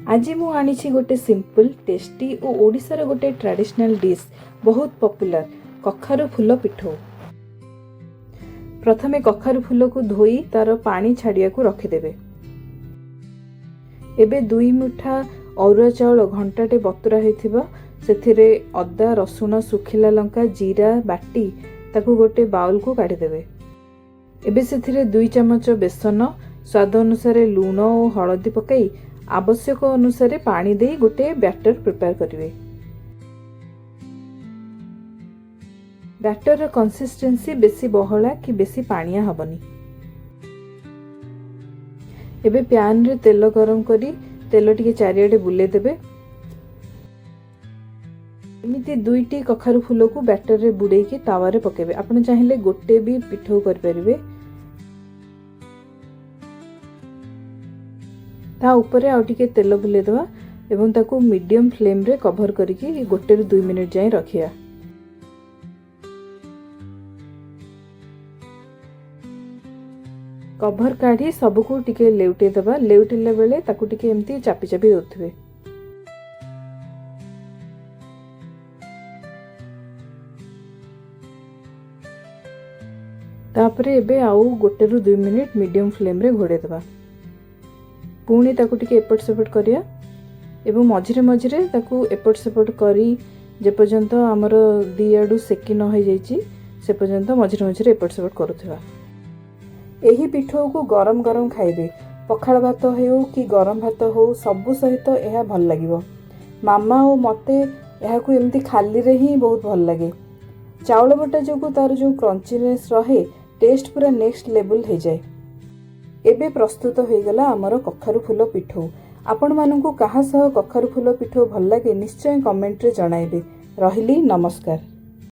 ଆଜି ମୁଁ ଆଣିଛି ଗୋଟେ ସିମ୍ପଲ୍, ଟେଷ୍ଟି ଓ ଓଡ଼ିଶାର ଗୋଟେ ଟ୍ରାଡ଼ିସନାଲ୍ ଡିଶ୍, ବହୁତ ପପୁଲାର କଖାରୁ ଫୁଲ ପିଠଉ। ପ୍ରଥମେ କଖାରୁ ଫୁଲକୁ ଧୋଇ ତାର ପାଣି ଛାଡ଼ିବାକୁ ରଖିଦେବେ। ଏବେ 2 ମୁଠା ଅରୁଆ ଚାଉଳ ଘଣ୍ଟାଟେ ବତୁରା ହୋଇଥିବ, ସେଥିରେ ଅଦା, ରସୁଣ, ଶୁଖିଲା ଲଙ୍କା, ଜିରା ବାଟି ତାକୁ ଗୋଟେ ବାଉଲକୁ କାଢ଼ିଦେବେ। ଏବେ ସେଥିରେ 2 ଚାମଚ ବେସନ, ସ୍ୱାଦ ଅନୁସାରେ ଲୁଣ ଓ ହଳଦୀ ପକାଇ ଆବଶ୍ୟକ ଅନୁସାରେ ପାଣି ଦେଇ ଗୋଟେ ବ୍ୟାଟର ପ୍ରିପେୟାର କରିବେ। ବ୍ୟାଟରର କନସିଷ୍ଟେନ୍ସି ବେଶୀ ବହଳା କି ବେଶୀ ପାଣିଆ ହେବନି। ଏବେ ପ୍ୟାନରେ ତେଲ ଗରମ କରି ତେଲ ଟିକେ ଚାରିଆଡ଼େ ବୁଲେଇ ଦେବେ। ଏମିତି ଦୁଇଟି କଖାରୁ ଫୁଲକୁ ବ୍ୟାଟରରେ ବୁଡ଼େଇକି ତାୱାରେ ପକାଇବେ। ଆପଣ ଚାହିଁଲେ ଗୋଟେ ବି ପିଠଉ କରିପାରିବେ। ତା ଉପରେ ଆଉ ଟିକେ ତେଲ ବୁଲେଇ ଦେବା ଏବଂ ତାକୁ ମିଡ଼ିୟମ୍ ଫ୍ଲେମ୍ରେ କଭର୍ କରିକି 1ରୁ 2 ମିନିଟ୍ ଯାଏଁ ରଖିବା। କଭର୍ କାଢ଼ି ସବୁକୁ ଟିକେ ଲେଉଟେଇ ଦେବା। ଲେଉଟେଇଲା ବେଳେ ତାକୁ ଟିକେ ଏମିତି ଚାପି ଚାପି ଦେଉଥିବେ। ତାପରେ ଏବେ ଆଉ 1ରୁ 2 ମିନିଟ୍ ମିଡ଼ିୟମ୍ ଫ୍ଲେମ୍ରେ ଘୋଡ଼େଇ ଦେବା। ପୁଣି ତାକୁ ଟିକେ ଏପଟ ସେପଟ କରିବା ଏବଂ ମଝିରେ ମଝିରେ ତାକୁ ଏପଟ ସେପଟ କରି ଯେପର୍ଯ୍ୟନ୍ତ ଆମର ଦିଆଡ଼ୁ ସେକି ନ ହେଇଯାଇଛି, ସେ ପର୍ଯ୍ୟନ୍ତ ମଝିରେ ମଝିରେ ଏପଟ ସେପଟ କରୁଥିବା। ଏହି ପିଠଉକୁ ଗରମ ଗରମ ଖାଇବେ। ପଖାଳ ଭାତ ହେଉ କି ଗରମ ଭାତ ହେଉ, ସବୁ ସହିତ ଏହା ଭଲ ଲାଗିବ। ମାମା ଓ ମୋତେ ଏହାକୁ ଏମିତି ଖାଲିରେ ହିଁ ବହୁତ ଭଲ ଲାଗେ। ଚାଉଳ ବଟା ଯୋଗୁଁ ତାର ଯେଉଁ କ୍ରଞ୍ଚିନେସ୍ ରହେ, ଟେଷ୍ଟ ପୁରା ନେକ୍ସଟ ଲେଭେଲ୍ ହେଇଯାଏ। ଏବେ ପ୍ରସ୍ତୁତ ହୋଇଗଲା ଆମର କଖାରୁ ଫୁଲ ପିଠଉ। ଆପଣମାନଙ୍କୁ କାହା ସହ କଖାରୁ ଫୁଲ ପିଠଉ ଭଲ ଲାଗେ, ନିଶ୍ଚୟ କମେଣ୍ଟରେ ଜଣାଇବେ। ରହିଲି, ନମସ୍କାର।